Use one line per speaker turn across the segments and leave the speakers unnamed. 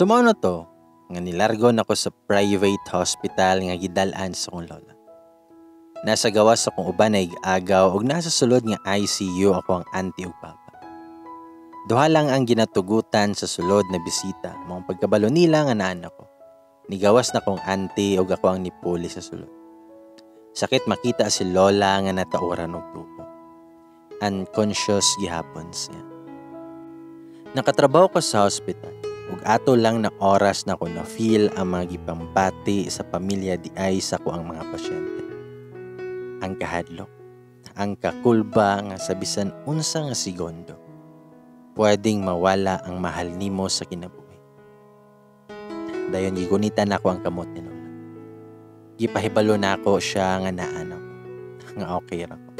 So mao na to nga nilargo nako sa private hospital nga gidal-an sa akong lola. Nasa gawas akong uban na ig-agaw ug nasa sulod nga ICU ako ang auntie ug papa. Duha lang ang ginatugutan sa sulod na bisita, maong pagkabalo nila nga naan ako, nigawas na kong auntie ug ako ang nipuli sa sulod. Sakit makita si lola nga natauran og tubo. Unconscious gihapon siya. Nakatrabaho ko sa hospital ug ato lang na oras na ko na feel ang mga gipambati sa pamilya diay sa ko ang mga pasyente. Ang kahadlok, ang kakulba nga sa bisan unsa nga segundo, pwedeng mawala ang mahal nimo sa kinabuhi. Dayon gigunitan nako ang kamot ni Lola. Gipahibalo nako siya nga naa na ko, nga okay ra ko.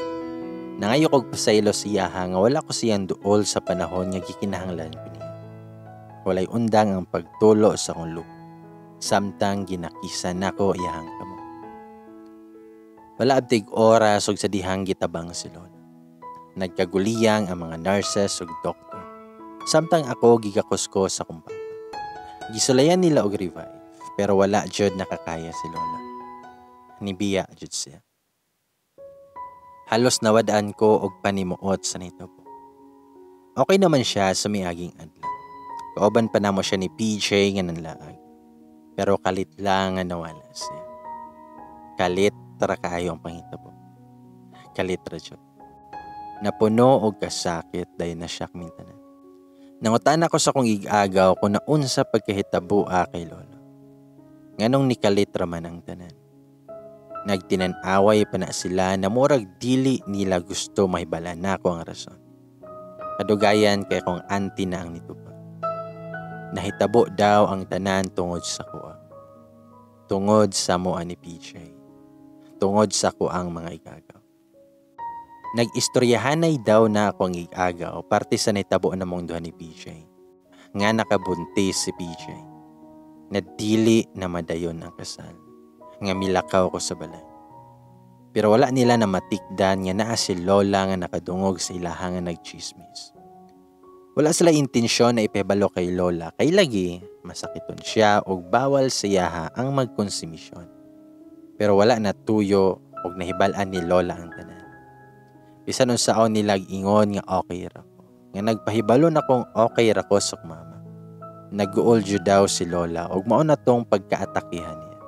Nangayo kog pasaylo siya nga wala ko siyang duol sa panahon nga gikinahanglan ko niya. Walay undang ang pagtulo sa akong luha samtang ginakisa nako iyahang kamot. Wala abtig oras ug sa dihang gitabang si Lola. Nagkaguliyang ang mga nurses ug doktor samtang ako gigakos ko sa akong papa. Gisulayan nila og revive pero wala jud nakakaya si Lola. Nibiya jud siya. Halos nawad-an ko og panimuot sa nitabo. Okay naman siya sa miaging adlaw. Kauban pa namo siya ni PJ nga nanlaag. Pero kalit lang nga nawala siya. Kalit ra kaayo ang panghitabo. Kalit ra jud. Napuno og kasakit, dayon na shock mi tanan. Nangutana ko sa akong ig-agaw kung naunsa pagkahitaboa kay Lolo. Nganong nikalit ra man ang tanan. Nagtinan-away pa na sila na murag dili nila gusto mahibala nako ang rason. Kadugayan kay akong auntie na ang nitubag. Nahitabo daw ang tanan tungod sa kuha. Tungod sa moa ni PJ. Tungod sa kuang mga igagaw. Nag-istoryahanay daw na ako ang igagaw parte sa nahitabo namong duha ni PJ. Nga nakabuntis si PJ. Na dili na madayon ang kasal. Nga milakaw ko sa balay. Pero wala nila na matikdan nga naa si Lola nga nakadungog sa ilaha nga nagchismis. Wala sila intensyon na ipahibalo kay Lola kay lagi masakiton siya og bawal sa iyaha ang magkonsumisyon. Pero wala na tuyo og nahibal-an ni Lola ang tanan. Bisan unsaon nila ingon nga okay ra ko. Nga nagpahibalo na kong okay ra ko sa mama. Nag-uol jud daw si Lola og mao na tong pagkaatakihan niya.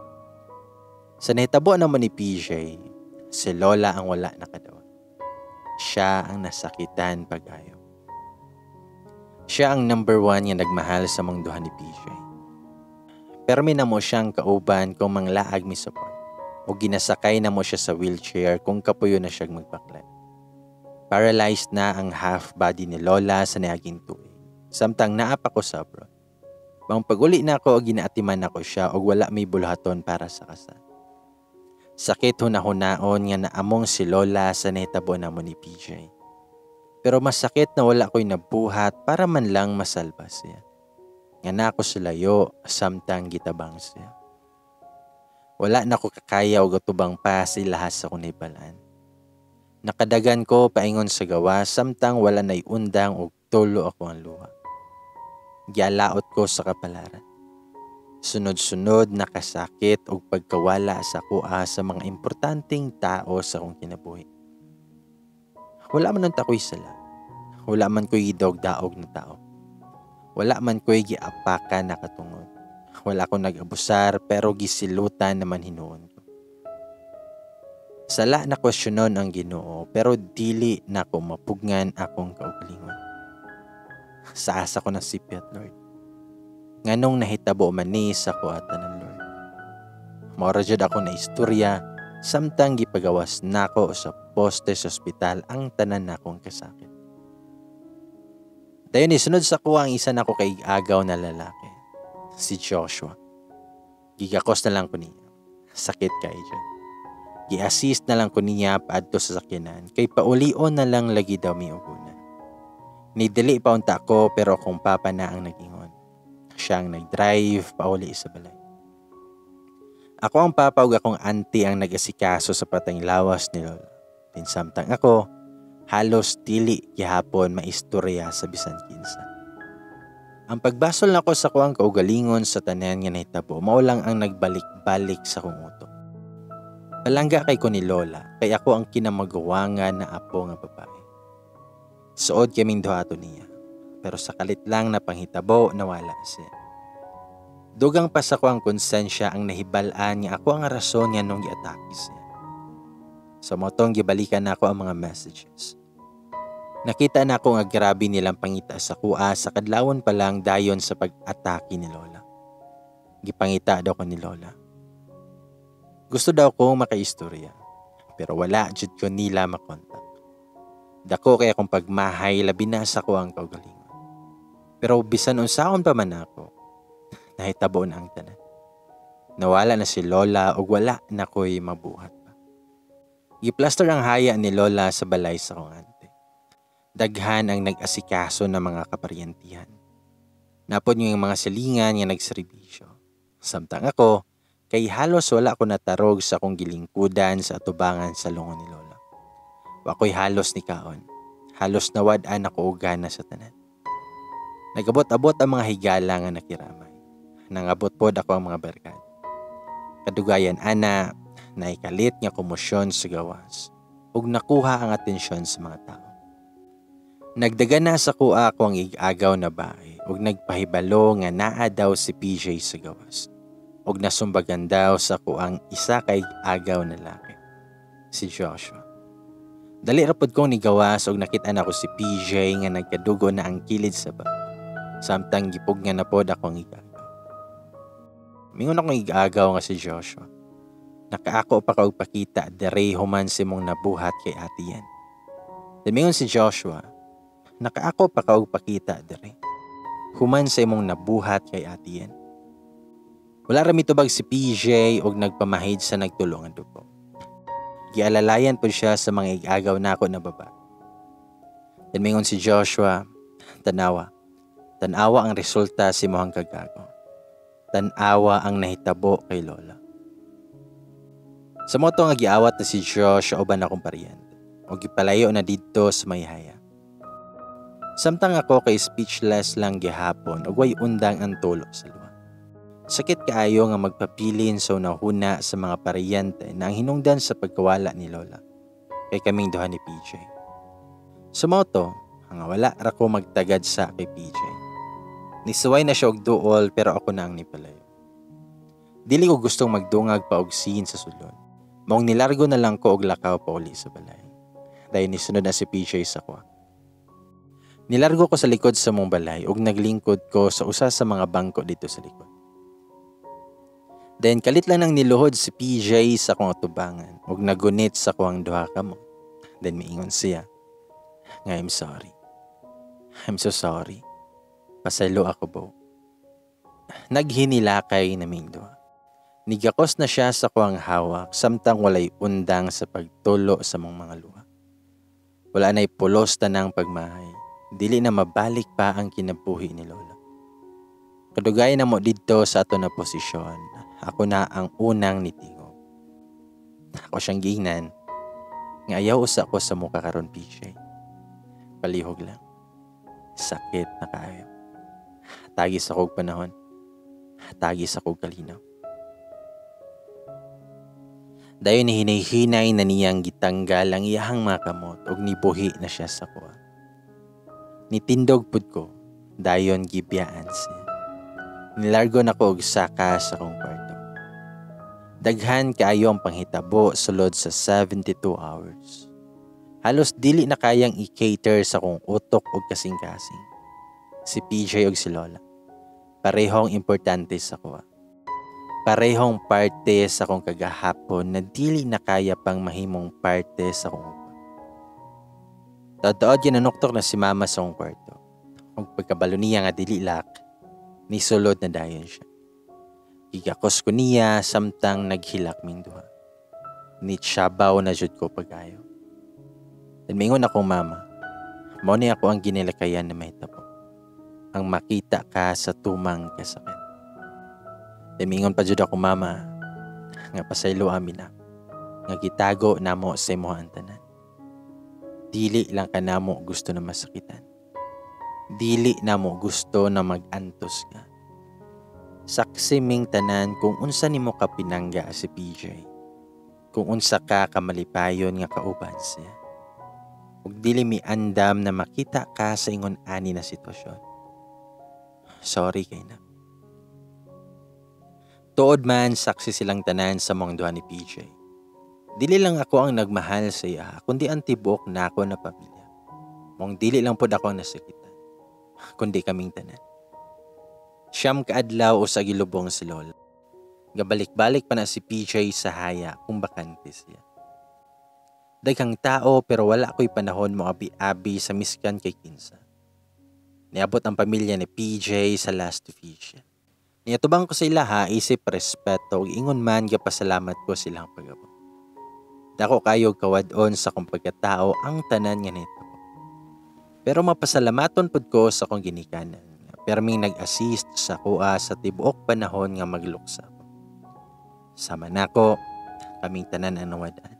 Sa nahitabo naman ni PJ, si Lola ang wala nakadawat. Siya ang nasakitan pag-ayo. Siya ang number one nga nagmahal sa among duha ni PJ. Permi na mo siyang kauban kung manglaag mi sa park o ginasakay na mo siya sa wheelchair kung kapuyo na siyang magbaklay. Paralyzed na ang half body ni Lola sa niaging tuig. Samtang naa pa ko sa abroad. Bang paguli na ako, ginaatiman nako siya og wala may buluhaton para sa kasal. Sakit hunahunaon nga naamong si Lola sa nahitabo namo ni PJ. Pero masakit na wala ko'y nabuhat para man lang masalba siya. Nga na ako sa layo samtang gitabang siya. Wala na ko kakaya og atubang pa sa ilaha sa akong nahibalan. Nakadagan ko paingon sa gawas samtang wala na'y undang og tulo ako ang luha. Gialaot ko sa kapalaran. Sunod-sunod nakasakit og pagkawala sa kuha sa mga importanteng tao sa akong kinabuhi. Wala man unta ko'y sala. Wala man ko'y gidaog-daog na tao. Wala man ko'y giapakan na katungod. Wala ko nag-abusar pero gisilutan naman hinuon ko. Sala na kwestiyonon ang Ginoo pero dili na ko mapugngan akong kaugalingon. Sa asa ko na sipyat, Lord? Nganong nahitabo man ni sa kuata ng Lord? Mao ra jud ako na istorya samtang gipagawas nako sa poste sa ospital ang tanan nakong kasakit. Dayon isunod sa kuha ang isa nako kay agaw na lalaki, si Joshua. Gigakos na lang ko niya. Sakit kay dyan. Gi-assist na lang ko niya paadto sa sakyanan kay paulion na lang lagi daw mi ugunan. Nidili pa unta ko pero akong papa na ang nag-ingon. Siya ang nag-drive pauli sa balay. Ako ang papa ug akong auntie ang nag-asikaso sa patayng lawas ni Lola. Din samtang ako, halos dili gihapon maistorya sa bisan kinsa. Ang pagbasol nako sa kuang kaugalingon sa tanan nga nahitabo mao lang ang nagbalik-balik sa akong utok. Palangga kay ko ni Lola kay ako ang kinamaguwangan na apo nga babae. Suod kaming duha ato niya, pero sa kalit lang na panghitabo nawala siya. Dugang pa sa kuang konsensya ang nahibal-an nga ako ang rason nga nung giatake siya. Sa motong gibalikan nako ang mga messages. Nakita na ako nga grabe nilang pangita sa kuha sa kadlawon pa lang dayon sa pag-atake ni Lola. Gipangita daw ko ni Lola. Gusto daw kong makaistorya, pero wala jud ko nila makontak. Dako kay akong pagmahay labi na sa kuang kaugalingon. Pero bisan unsaon pa man ako, nahitabo na ang tanan. Nawala na si Lola ug wala na ko'y mabuhat pa. Giplaster ang haya ni Lola sa balay sa akong ante. Daghan ang nag-asikaso ng mga kaparyentihan. Napod yung mga silingan nga nagserbisyo. Samtang ako, kay halos wala ko natarog sa akong gilingkudan sa atubangan sa lungon ni Lola. Wako'y halos ni kaon. Halos nawad-an ako og gana sa tanan. Nagabot-abot ang mga higala nga nakiramay. Nangabot pod ako ang mga barkada. Kadugayan ana, naikalit nga komosyon sa gawas ug nakuha ang atensyon sa mga tao. Nagdagan na sa kuha ko ang igagaw na bae ug nagpahibalo nga naa daw si PJ sa gawas ug nasumbagan daw sa kuang isa kay agaw na laki, si Joshua. Dali ra pod kong nigawas ug nakita nako si PJ nga nagkadugo na ang kilid sa ba. Samtang gipug nga na pod ako ang igagaw. Mingon akong igagaw nga si Joshua. Nakaako pa ka og pakita dere human si mong nabuhat kay ate yan. Mingon si Joshua, nakaako pa ka og pakita dere human sa imong nabuhat kay ate yan. Wala ra mitubag si PJ og nagpamahid sa nagtulong ang dugo. Gialalayan po siya sa mga igagaw nako na baba. Then mingon si Joshua, tanawa. Tanawa ang resulta sa imong kagago. Tanawa ang nahitabo kay Lola. Sa moto nga giawat na si Josh uban akong paryente o gipalayo na didto sa may haya. Samtang ako kay speechless lang gihapon ug way undang ang tulo sa luha. Sakit kaayo nga magpapilin sa unahuna sa mga paryente na ang hinungdan sa pagkawala ni Lola kay kaming duha ni PJ. Sa moto, nga wala ra ko magtagad sa kay PJ. Nisuway na siya og duol pero ako na ang nipalayo. Dili ko gustong magdungag pa og scene sa sulod. Maong nilargo na lang ko og lakaw pa uli sa balay. Dahil nisunod na si PJ sa kuha. Nilargo ko sa likod sa mong balay ug naglingkod ko sa usa sa mga bangko dito sa likod. Then kalit lang nang niluhod si PJ sa akong atubangan ug nagunit sa kuang duha ka mo. Then miingon siya nga I'm sorry. I'm so sorry. Pasaylo ako bo. Naghinilakay na ming duha. Nigakos na siya sa kuang hawak samtang walay undang sa pagtulo sa mong mga luha. Wala na'y pulos tanang pagmahay. Dili na mabalik pa ang kinabuhi ni Lola. Kadugay na mo didto sa ato na posisyon, ako na ang unang nitingog. Ako siyang giingnan, nga ayaw usa ko sa muka karon PJ. Palihog lang. Sakit na kaayo. Tagi sa kog panahon. Tagi sa kog kalinaw. Dayon ni hinay-hinay na niyang gitanggal ang iyahang mga kamot ug nibuhi na siya sa kuha. Nitindog pud ko, dayon gibiyaan siya. Nilargo na ko og saka sa akong kwarto. Daghan kaayo ang panghitabo sulod sa 72 hours. Halos dili na kayang i-cater sa akong utok og kasing-kasing. Si PJ og si Lola. Parehong importante sa kuha. Parehong parte sa akong kagahapon na dili na kaya pang mahimong parte sa akong upa. Taod-taod ginanuktok na si mama sa akong kwarto. Ug pagkabalo niya nga dili lak, nisulod na dayon siya. Gigakos ko niya samtang naghilak ming duha. Nitsyabaw na jud ko pagayo. Then mingon akong mama, mao ni ako ang ginilakayan na mahitabo. Ang makita ka sa tumang kasakit. Then mingon pa jud ako mama, nga pasaylo amin na, nga gitago namo sa imuha ang tanan. Dili lang ka namo gusto na masakitan. Dili na mo gusto na mag-antos ka. Saksi ming tanan kung unsa nimo ka pinangga si PJ. Kung unsa ka kamalipayon nga kauban siya. Ug dili mi andam na makita ka sa ingon ani na sitwasyon. Sorry kay na. Tuod man saksi silang tanan sa mong duha ni PJ. Dili lang ako ang nagmahal sa iya, kundi ang tibuok nako na pamilya. Mong dili lang pod ako ang nasakitan, kundi kaming tanan. 9 ka adlaw o sa gilubong si Lola. Gabalik-balik pa na si PJ sa haya kung bakante siya. Daghang tao pero wala ko'y panahon mo abi-abi sa miskan kay kinsa. Niabot ang pamilya ni PJ sa last official. Niatubang ko sa ilaha isip respeto ug ingon man gapasalamat ko silang pag-abot. Dako kayo kawad-on sa akong pagkatao ang tanan nga nito. Pero mapasalamaton pud ko sa akong ginikanan. Perming nag-assist sa kuha sa tibuok panahon nga magluksa ko. Sama nako, kaming tanan ang nawad-an.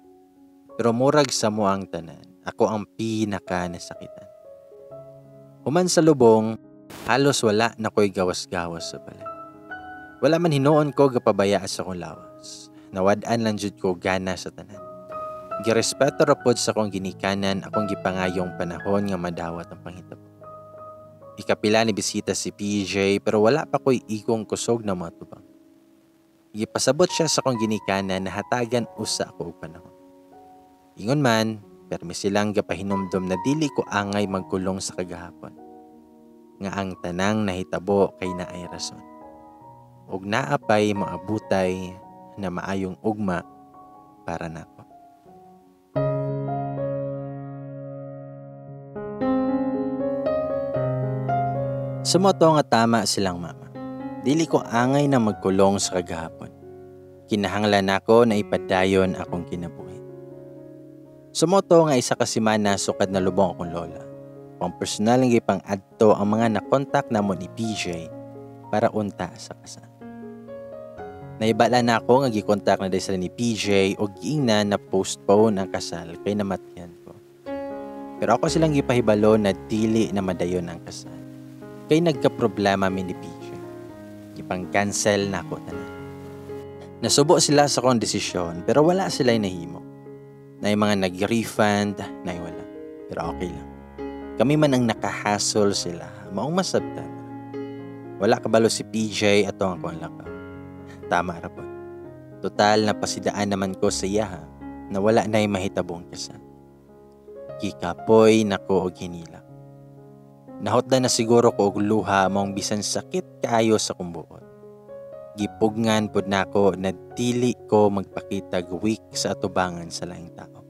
Pero murag sa mo ang tanan, ako ang pinaka nasakitan. Human sa lubong, halos wala na ko'y gawas-gawas sa balay. Wala man hinuon ko gapabaya sa akong lawas. Nawad-an lang jud ko gana sa tanan. Girespeto ra pod sa akong ginikanan akong gipangayong panahon nga madawat ang panghitabo. Ikapila ni bisita si PJ pero wala pa ko'y igong kusog na matubang. Gipasabot siya sa akong ginikanan na hatagan usa ako og panahon. Ingon man, permi silang gapahinumdom na dili ko angay magkulong sa kagahapon. Nga ang tanang nahitabo kay naay rason. Og naapay maabutay na maayong ugma para nako. Sumoto nga tama silang mama. Dili ko angay na magkulong sa kagahapon. Kinahanglan nako na ipadayon akong kinabuhi. Sumoto nga isa ka semana sukad na lubong akong lola. Pang personal nga gipang-adto ang mga nakontak namo ni PJ para unta sa kasal. Naibala na ako nga gikontak na sila ni PJ o giingnan na postpone ang kasal kay namatyan ko. Pero ako silang gipahibalo na dili na madayon ang kasal. Kay nagka-problema mi ni PJ. Gipang-cancel na ako tanan. Nasubo sila sa akong desisyon pero wala sila'y nahimo. Nay mga nag-refund, nay wala. Pero okay lang. Kami man ang nakahasol sila, maong masabtan. Wala kabalo si PJ ato ang akong lakaw. Tama ra pod. Total napasidaan naman ko sa iyaha na wala na'y mahitabong kasal. Gikapoy nako og hinila. Nahotda na siguro ko og luha maong bisan sakit kaayo sa akong buot. Gipugngan pod nako na dili ko magpakitag weak sa atubangan sa laing tao.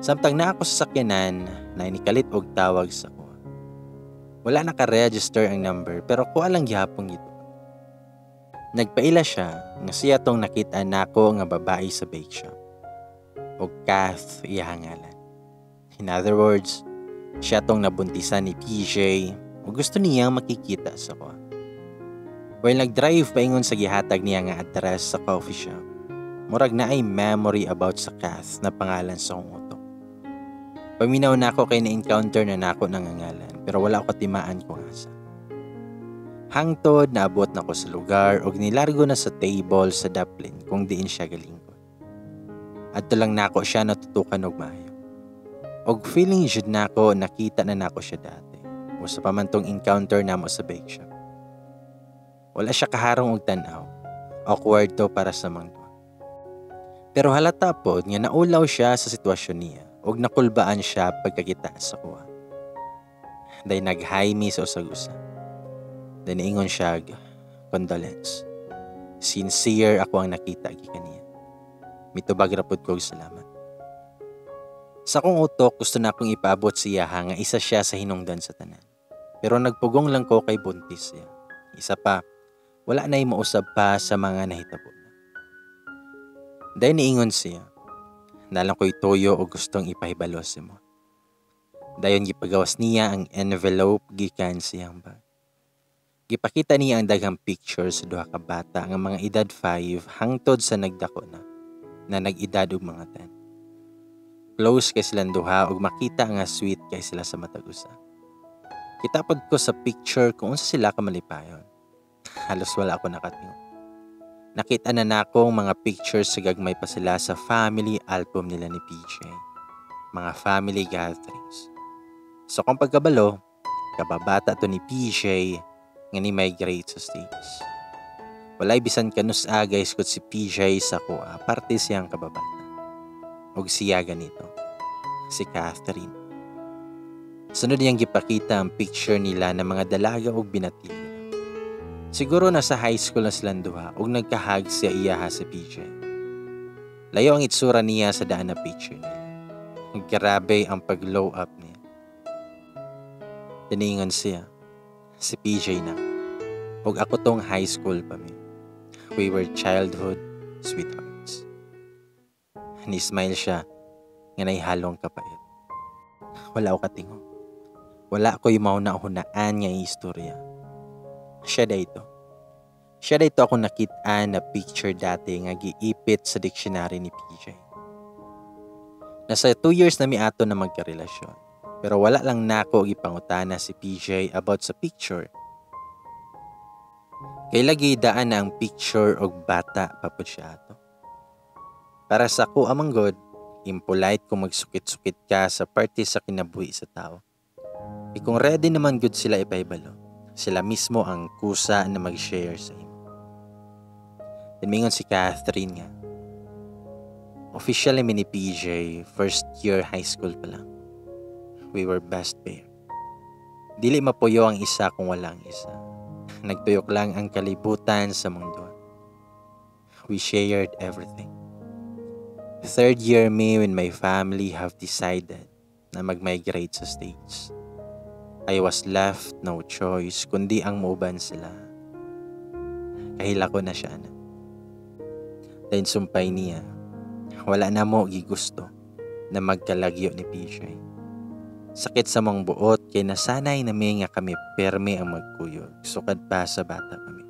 Samtang na ako sa sakyanan, nainikalit og tawag sa ko. Wala naka-register ang number pero kuha lang gihapon gito. Nagpaila siya nga siya tong nakita nako nga babae sa bake shop. Og Kath iya ngalan. In other words, siya tong nabuntisan ni PJ o gusto niyang makikita sa ko. While nag-drive paingon sa gihatag niya nga address sa coffee shop, murag na ay memory about sa Kath na pangalan sa akong utok. Paminaw na ako kay na-encounter na nako ng ngalan pero wala ko timaan kung asa. Hangtod naabot na ko sa lugar og nilargo na sa table sa daplin kung diin siya galingkod. Adto lang nako siya natutukan og maayo. Og feeling jud nako nakita na nako siya dati. Usa pa man tong encounter namo sa bake shop. Wala siya kaharong og tan-aw. Awkward to para sa mga duha. Pero halata pod nga naulaw siya sa sitwasyon niya og nakulbaan siya pagkakita sa kuha. Day nag-hi mi sa usag-usa. Day niingon siya, condolence. Sincere ako ang nakita gikan niya. Mitubag ra pod ko og salamat. Sa akong utok, gusto na akong ipaabot siya nga isa siya sa hinungdan sa tanan. Pero nagpugong lang ko kay buntis siya. Isa pa, wala na'y mausab pa sa mga nahitabo na. Dahil niingon siya, nalang ko'y tuyo o gustong ipahibalo si mo. Dayon gipagawas niya ang envelope gikan siyang bag. Gipakita niya ang daghang pictures sa duha ka bata nga mga edad 5 hangtod sa nagdako na, na nag-edad og mga 10. Close kay silang duha ug makita nga sweet kay sila sa matag usa. Nakita pod ko sa picture kung unsa sila kamalipayon. Halos wala ako nakatingog. Nakita na nako ang mga pictures sa gagmay pa sila sa family album nila ni PJ. Mga family gatherings. So kung pagkabalo, kababata to ni PJ nga ni migrate sa States. Walay bisan kanus-a guys kut si PJ sa kuha, parte siyang kababata. Og siya ganito, si Catherine. Sunod niyang gipakita ang picture nila ng mga dalaga og binatilyo. Siguro nasa high school na silang duha og nagkahag siya iyaha si PJ. Layo ang itsura niya sa daan na picture nila. Grabe ang pag-glow up niya. Tiningon siya, si PJ na. Og ako tong high school pa mi. We were childhood sweethearts. Ni-smile siya nga naihalong kapait. Wala ko katingog. Wala ko'y mauna-hunaan nga istorya. Siya dito. Siya dito ako nakita na picture dati nga giipit sa dictionary ni PJ. Nasa 2 years na mi ato na magkarelasyon. Pero wala lang nako gipangutana si PJ about sa picture. Kay lagi daan na ang picture og bata pa pud siya ato. Para sa ako amang god, impolite kung magsukit-sukit ka sa parte sa kinabuhi sa tao. E kung ready naman gud sila ipahibalo, sila mismo ang kusa na mag-share sa imo. Timingon si Catherine nga, officially mi ni PJ, first year high school pa lang. We were best pair. Dili mapuyo ang isa kung wala ang isa. Nagtuyok lang ang kalibutan sa mundo. We shared everything. Third year me when my family have decided na mag-migrate sa States. I was left no choice kundi ang muuban sila. Kahila ko na siya na. Then sumpay niya, wala na mo gigusto na magkalagyo ni PJ. Sakit sa mong buot kay nasanay na mi nga kami perme ang magkuyog, sukad pa sa bata kami.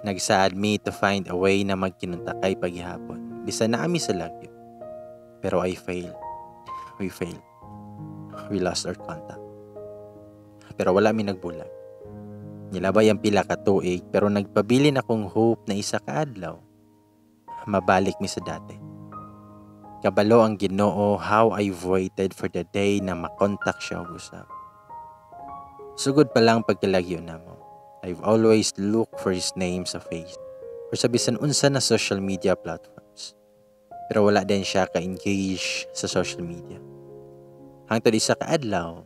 Nagsaad mi to find a way na magkinuntakay paghihapon, bisan na kami sa lagyo. Pero I failed. We failed. We lost our contact. Pero wala mi nagbulag. Nilabay ang pila ka tuig pero nagpabilin akong hope na isa ka adlaw mabalik mi sa dati. Kabalo ang Ginoo how I waited for the day na makontak siya og usab. Sugod pa lang pagkalagyo namo. I've always looked for his name sa face or sa bisan unsa na social media platforms. Pero wala din siya ka-engage sa social media. Hangtod isa ka adlaw,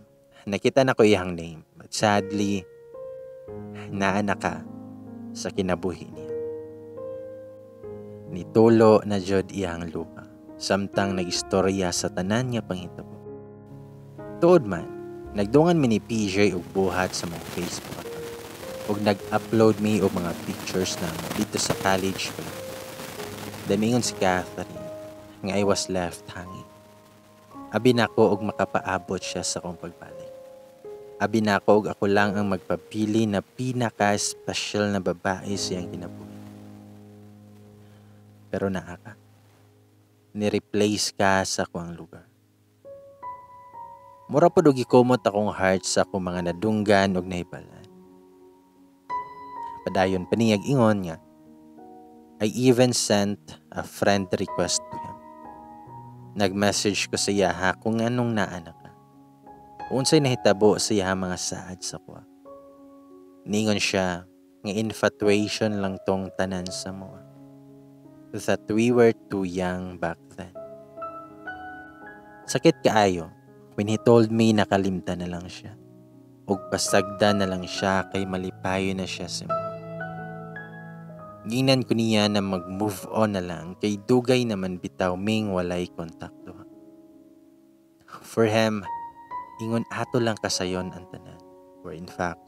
nakita na ko iyang name. But sadly, naa na ka sa kinabuhi niya. Nitulo na jud iyang luha samtang nagistorya sa tanan nga panghitabo. Tuod man, nagdungan mi ni PJ og buhat sa mga Facebook account ug nag-upload mi og mga pictures namo dito sa college pa lang. Damingon si Catherine nga I was left hanging. Abi nako og makapaabot siya sa akong pagbalik. Abi nako og ako lang ang magpabili na pinaka-special na babae siyang kinabuhi. Pero naa ka. Ni-replace ka sa akuang lugar. Mura pod og gikumot akong heart sa akong mga nadunggan og nahibalan. Padayon pa niyag ingon nga, I even sent a friend request to him. Nag-message ko sa iyaha kung anong naa na ka. Unsay nahitabo sa iyaha mga saad sa kuha. Ningon siya nga infatuation lang tong tanan sa moa. That we were too young back then. Sakit kaayo when he told me nakalimta na lang siya. Ug pasagda na lang siya kay malipayo na siya sa mo. Ginan ko niya na mag-move on na lang kay dugay naman bitaw ming walay kontakto. For him, ingon ato lang kasayon ang tanan. Where in fact,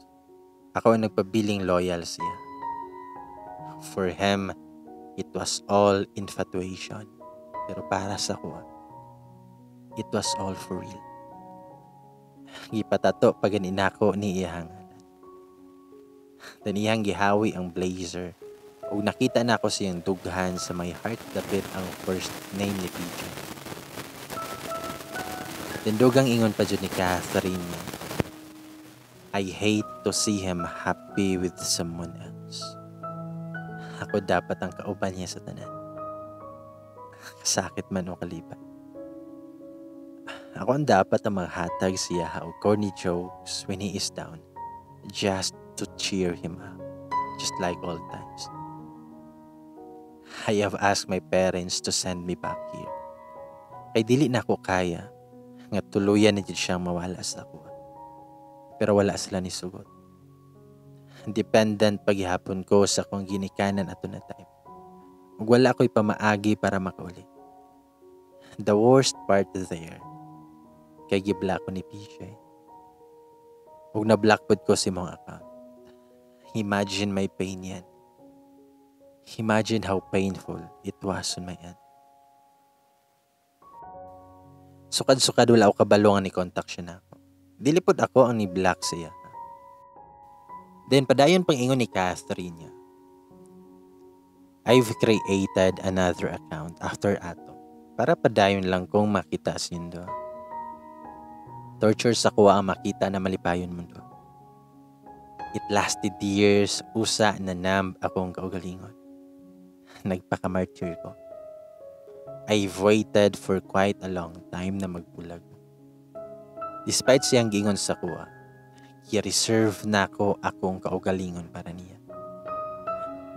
ako ang nagpabiling loyal siya. For him, it was all infatuation. Pero para sa kuha, it was all for real. Gipatato pag ko ni iyang ngalan. Then iyang gihawi ang blazer. Ug nakita na ako siyang dughan sa may heart dapit ang first name ni PJ. Then dugang ingon pa jud ni Catherine niya. I hate to see him happy with someone else. Ako dapat ang kauban niya sa tanan. Kasakit man o kalipay. Ako ang dapat ang maghatag siya og corny jokes when he is down, just to cheer him up, just like old times. I have asked my parents to send me back here. Kay dili na ako kaya nga tuluyan na jud siyang mawala sa ako. Pero wala sila ni sugot. Dependent paghihapon ko sa akong ginikanan ato na time. Ug wala ko'y pamaagi para makauli. The worst part there, kay gi-block ko ni PJ. Ug na-block pod ko sa imong account. Imagine my pain yan. Imagine how painful it was on my end. Sukad-sukad wala ako kabalo nga ni contact siya nako. Dili pod ako ang ni-block siya. Then padayon pang ingon ni Catherine niya. I've created another account after ato para padayon lang kong makita sa indo. Torture sa kuha ang makita na malipayon mundo. It lasted years, usa na numb akong kaugalingon. Nagpakamartyr ko. I've waited for quite a long time na magbulag. Despite siyang gingon sa kuha, i-reserve na ako akong kaugalingon para niya.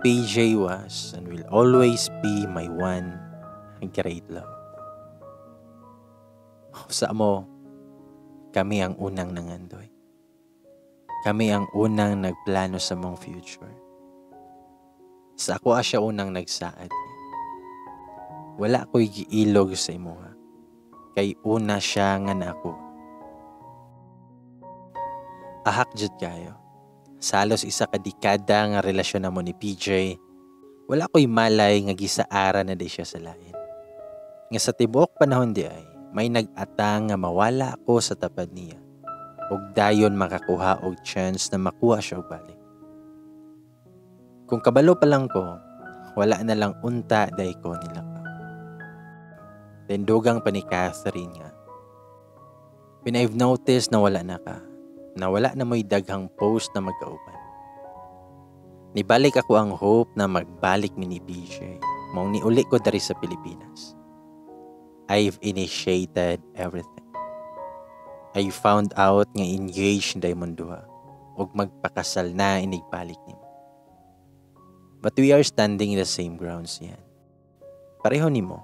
PJ was and will always be my one great love. Sa mo, kami ang unang nangandoy. Kami ang unang nagplano sa mong future. Sa ako siya unang nagsaad. Wala ko'y giilog sa imuha. Kay una siya nga nako. Ahak jud kayo. Sa halos isa ka dekada nga relasyon namo ni PJ, wala ko'y malay nga gisaara na di siya sa lain. Nga sa tibuok panahon di ay, may nag-atang nga mawala ko sa tapad niya ug dayon makakuha og chance na makuha siya og balik. Kung kabalo pa lang ko, wala na lang unta day ko nila ka. Then dugang pa ni Catherine nga, when I've noticed na wala na ka, na wala na mo'y daghang post na magkauban. Nibalik ako ang hope na magbalik mi ni PJ, maong niuli ko dari sa Pilipinas. I've initiated everything. I found out nga engaged na mo duha ug magpakasal na inigbalik nimo. But we are standing in the same grounds yan. Pareho nimo,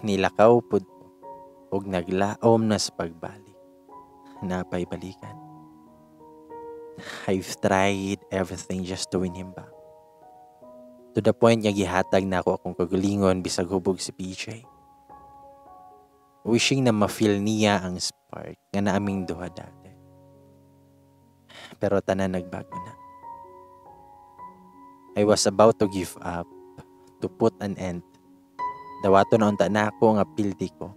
nilakaw pud ko ug naglaom na sa pagbalik. Napay balikan. I've tried everything just to win him back. To the point nga gihatag na ako akong kagalingon bisag hubog si PJ. Wishing na ma-feel niya ang spark nga naaming duha dati. Pero tanan nagbago na. I was about to give up, to put an end. Dawato na unta na ako nga pildi ko,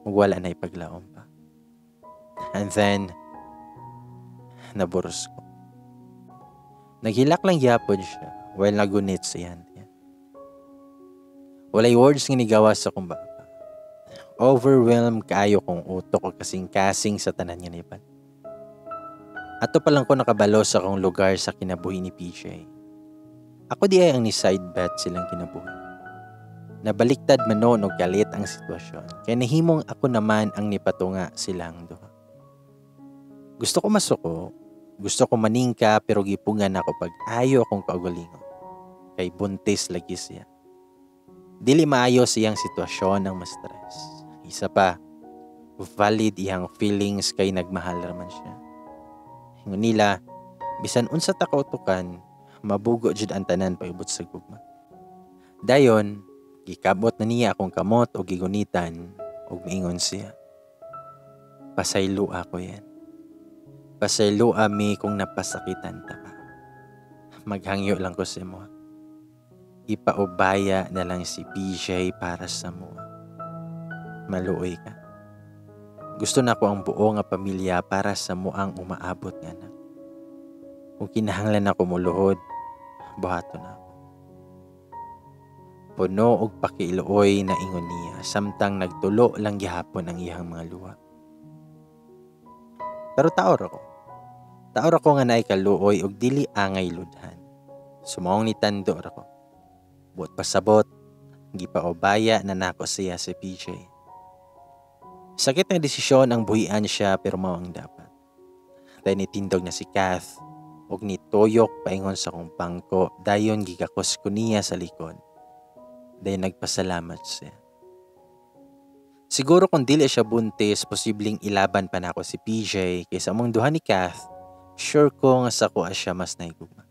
ug wala na ipaglaom pa. And then, naburos ko. Naghilak lang gyapon siya while nagunit sa iyang tiyan. Walay words nga nigawas sa akong baba. Overwhelmed kaayo kong utok o kasing-kasing sa tanan nga nibal. Ato pa lang ko nakabalo sa akong lugar sa kinabuhi ni PJ. Ako di ay ang ni-side bet silang kinabuhi. Nabaliktad man noon og galit ang sitwasyon, kay nahimong ako naman ang nipatunga silang duha. Gusto ko masuko, gusto ko maningka, pero gipungan ako pag ayo akong kaugalingon. Kay buntis lagi siya. Dili maayo siyang sitwasyon ng ma-stress. Isa pa, valid iyang feelings kay nagmahal raman siya. Ingon nila, bisan unsa ta kautukan, mabugo jud ang tanan paibot sa gugma. Dayon, gikabot na niya akong kamot o gigunitan ug miingon siya. Pasaylo ako yan. Pasaylo ami kung napasakitan ta ka. Maghangyo lang ko sa imo. Ipaubaya na lang si PJ para sa mo. Maluoy ka. Gusto na ko ang buo nga pamilya para sa mo ang umaabot nga na. Kung kinahanglan ako muluhod, buhaton na ako. Puno og pakiiluoy na ingon niya samtang nagtulo lang gihapon ang iyang mga luha. Pero tao ra ko. Tao ra ko nga naay kaluoy ug dili angay ludhan. So maong nitando ra ko. Buot pasabot, gipaubaya na nako siya si PJ. Sakit nga desisyon ang buhian siya, pero mao ang dapat. Dahil nitindog na si Kath ug nituyok paingon sa akong bangko, dayon gigakos ko niya sa likod. Dayon nagpasalamat siya. Siguro kung dili siya buntis, posibleng ilaban pa nako si PJ kay sa among duha ni Kath, sure ko nga sa akoa siya mas nahigugma.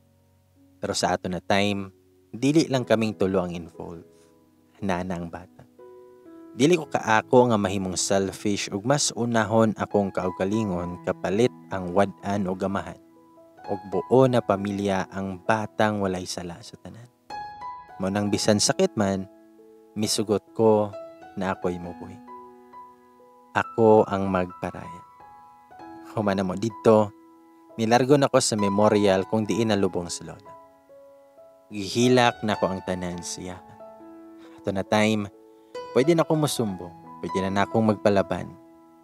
Pero sa ato na time, dili lang kaming tulo ang involved. Naa na ang bata. Dili ko kaako nga mahimong selfish ug mas unahon akong kaugalingon kapalit ang wad-an og amahan ug buo na pamilya ang batang walay sala sa tanan. Mao nang bisan sakit man, misugot ko na ako'y mubuhi. Ako ang magparaya. Human namo didto, nilargo nako sa memorial kung diin nalubong si Lola. Gihilak nako ang tanan siya. Ato na time, pwede na akong musumbong, pwede na nakong magpalaban.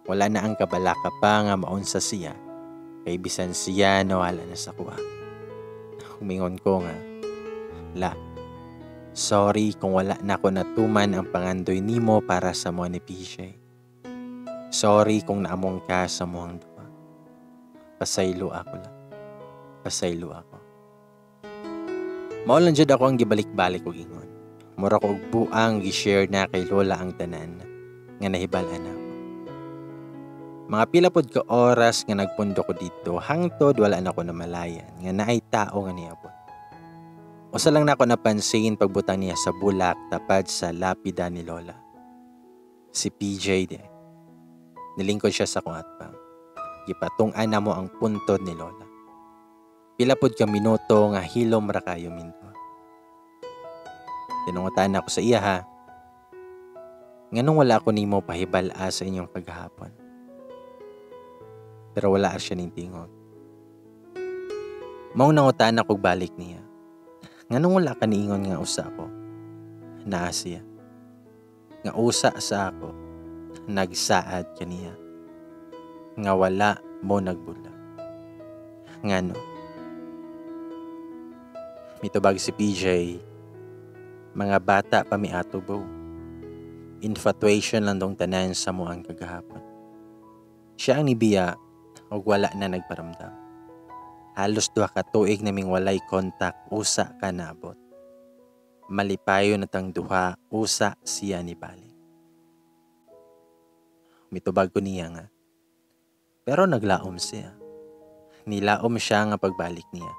Wala na ang kabalaka pa nga maunsa siya, kay bisan siya nawala na sa akoa. Humingon ko nga, "La, sorry kung wala na ako natuman ang pangandoy nimo para sa mo ni PJ. Sorry kung naamong ka sa amuang duha. Pasaylo ako lang. Pasaylo ako." Mao lang jud ako ang gibalik-balik og ingon. Mura ko og buang gi-share na kay Lola ang tanan nga nahibal-an nako. Mga pila pod ka oras nga nagpundo ko didto hangtod wala na ko namalayan nga naay tao nga niabot. Usa lang nako napansin pagbutang niya sa bulak tapad sa lapida ni Lola. Si PJ diay. Nilingkod siya sa akong atbang. Gipatung-an namo ang puntod ni Lola. Pila pod ka minuto nga hilom ra kayo ming duha. Tinungutan ako sa iya ha. Nganong wala ko nimo pahibal-a sa inyong kagahapon? Pero wala siya ning tingog. Maong nangutan ako balik niya. Nganong wala ka niingon nga usa ko? Naa siya. Nga usa sa ako. Nagsaad kaniya. Nga wala mo nagbula. Ngano? Mitubag si PJ, "Mga bata pa mi ato, bo. Infatuation lang dong tanan sa amuang kagahapon. Siya ang nibiya ug wala na nagparamdam. Halos 2 ka tuig naming walay kontak, usa ka naabot. Malipayo na tang duha usa siya ni balik." Mitubag ko niya nga, "Pero naglaom siya. Nilaom siya nga pagbalik niya.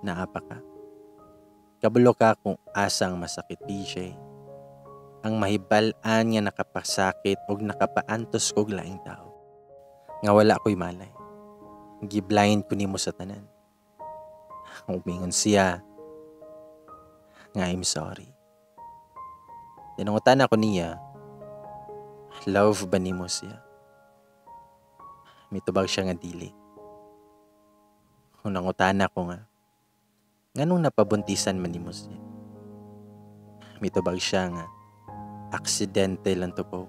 Naa pa ka. Kabalo ka kung asang masakit, PJ? Ang mahibal-an nga nakapasakit og nakapaantos kog laing tao. Nga wala ko'y malay. Giblind ko nimo sa tanan." Umingon siya nga, "I'm sorry." Tinungutan ako niya, "Love ba nimo siya?" Mitubag siya nga dili. Nangutan ako nga, "Nganong napabuntisan man nimo siya?" Mitubag siya nga, "Aksidente lang to po.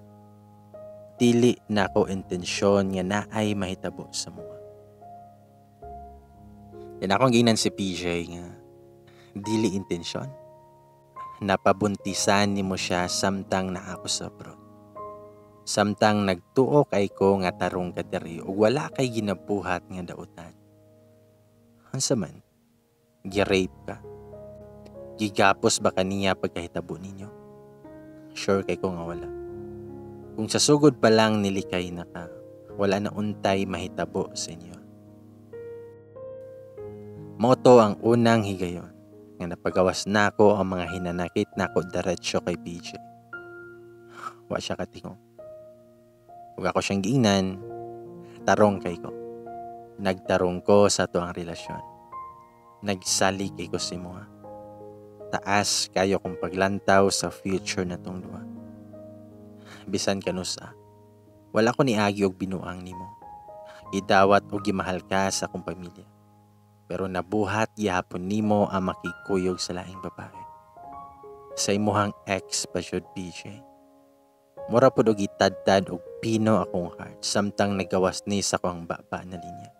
Dili na ako intensyon nga naay mahitabo sa amoa." Yan akong giingnan si PJ nga, "Dili intensyon? Napabuntisan nimo siya samtang naa ko sa abroad. Samtang nagtuo kay ko nga tarong ka diri ug wala kay ginabuhat nga dautan. Unsa man? Gi-rape ka? Gigapos ba kaniya pagkahitabo ninyo? Sure kay ko nga wala. Kung sa sugod pa lang nilikay na ka, wala na untay mahitabo sa inyo." Mao to ang unang higayon nga napagawas nako ang mga hinanakit nako diretso kay PJ. Wa siya katingog. Ug ako siyang giingnan, tarong kay ko. Nagtarong ko sa atoang relasyon. Nagsalig kay ko sa imoha. Taas kayo kong paglantaw sa future natong duha. Bisan kanusa, wala ko niagi og binuang nimo. Gidawat og gimahal ka sa akong pamilya. Pero nabuhat gihapon nimo ang makikuyog sa laing babae. Sa imuhang ex pa jud, PJ. Mura pod og gitadtad og pino akong heart samtang nagawas ni sa akong baba na linya.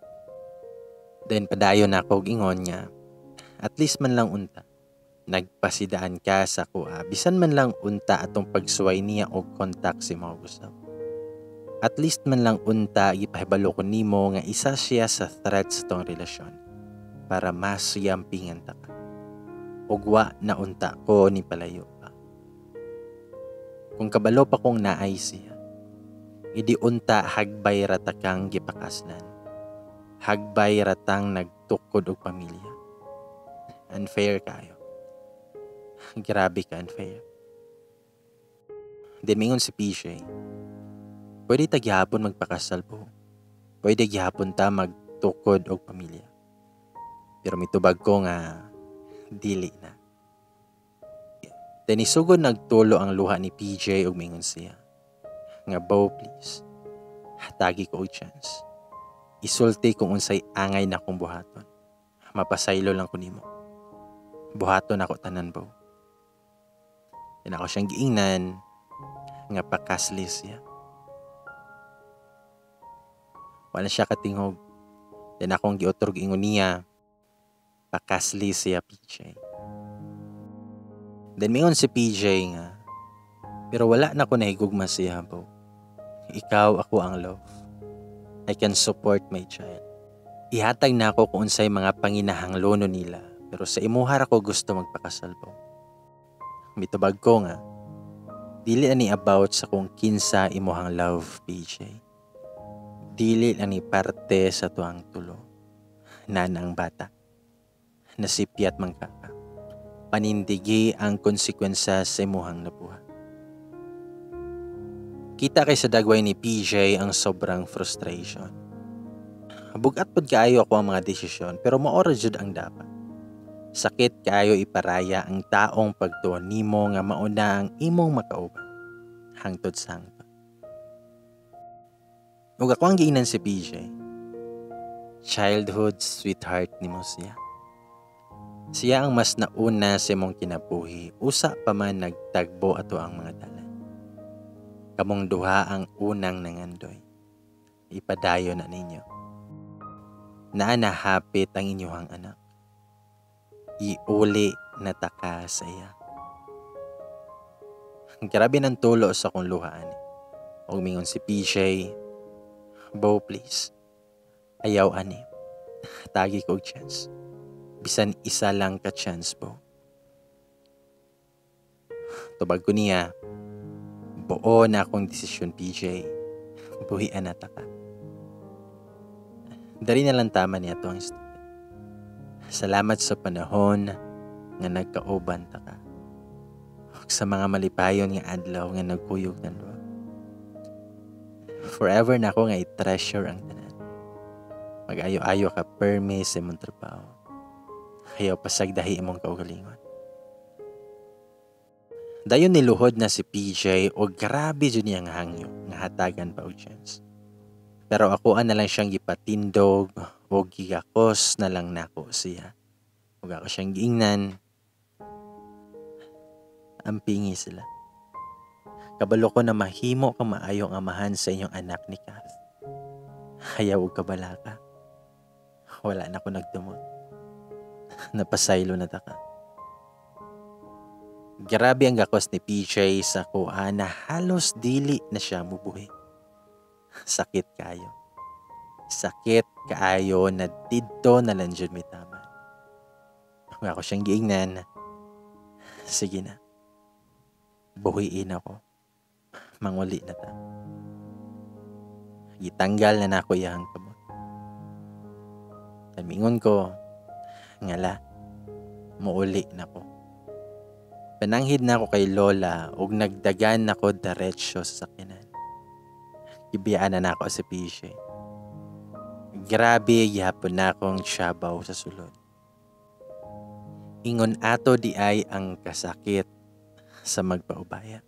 Then padayon nako og ingon nga at least man lang unta nagpasidaan ka sa akoa, bisan man lang unta atong pagsuway niya og contact sa imong usab. At least man lang unta gipahibalo ko nimo nga isa siya sa threat sa atong relasyon para mas yampingan ta ka. Ug wa na unta ko ni palayo pa. Kung kabalo pa kong naay siya, idi unta hagbay ra ta kang gipakaslan. Hagbay ra tang nagtukod og pamilya. Unfair kayo. Grabe ka unfair. Then mingon si PJ, "Pwede ta gihapon magpakasal po. Pwede gihapon ta magtukod og pamilya." Pero mitubag ko nga dili na. Then isugod nagtulo ang luha ni PJ ug mingon siya nga, "Bo, please. Hatagi ko og chance. Isulti kung unsay angay na akong buhaton. Mapasaylo lang ko nimo. Buhaton ako tanan, Bo." Then ako siyang giingnan nga pakasli siya. Wala siya katingog. Then akong giutrog ingon niya, "Pakasli siya, PJ." Then mingon si PJ nga, "Pero wala na ko nahigugma siya, Bo. Ikaw ako ang love. I can support my child. Ihatag na ako kung unsay mga panginahanglono nila, pero sa imuha ra ko gusto magpakasal, Bo." Mitubag ko nga, "Dili ani about sa kung kinsa imuhang love, PJ. Dili ani parte sa tuang tulo. Nana ang bata. Nasipyat man ka. Panindigi ang konsekwensya sa imuhang nabuhat." Kita kay sa dagway ni PJ ang sobrang frustration. Bugat pod kaayo ako ang mga desisyon, pero mao ra jud ang dapat. Sakit kaayo iparaya ang taong pagtuo nimo nga mauna ang imong makauban. Hangtod sa hangtod. Ug ako ang giingnan si PJ, "Childhood sweetheart nimo siya. Siya ang mas nauna sa imong kinabuhi, usa pa man nagtagbo ato ang mga dalan. Kamong duha ang unang nangandoy. Ipadayon na ninyo. Naa na hapit ang inyong anak. Iuli na taka sa iya." Grabe ng tulo sa akong luha ani. Og mingon si PJ, "Bo, please. Ayaw ani. Tagi ko og chance. Bisan isa lang ka chance, Bo." Tubag ko niya, "Buo na akong desisyon, PJ. Buhian na ta ka." Dari na lang tama niya to ang story. Salamat sa panahon nga nagkauban ta ka. Ug sa mga malipayon nga adlaw nga nagkuyog tang duha. Forever na ako nga i-treasure ang tanan. Mag-ayo-ayo ka permi sa imong trabaho. Ayaw pasagdahi imong kaugalingon. Dayon niluhod na si PJ o grabe jud niya nga hangyo nga hatagan pa og chance. Pero ako na lang siyang gipatindog o gigakos na lang nako siya. Ug ako siyang giingnan, "Ampingi sila. Kabalo ko na mahimo kang maayong amahan sa inyong anak ni Kath. Ayaw og kabalaka. Wala na ko nagdumot. Napasaylo na ta ka." Grabe ang gakos ni PJ sa kuha na halos dili na siya mubuhi. Sakit kayo. Sakit kaayo na didto na lang jud mitaman. Kung ako siyang giingnan, "Sige na. Buhiin ako. Manguli na ta." Gitanggal na nako iyang kamot. Tamingon ko, "Ngala, muuli na ko." Pananghid na ako kay Lola ug nagdagan nako diretsyo sa sakyanan. Gibiyaan na nako si PJ. Grabe gihapon na akong tiyabaw sa sulod. Ingon ato di ay ang kasakit sa magpaubaya.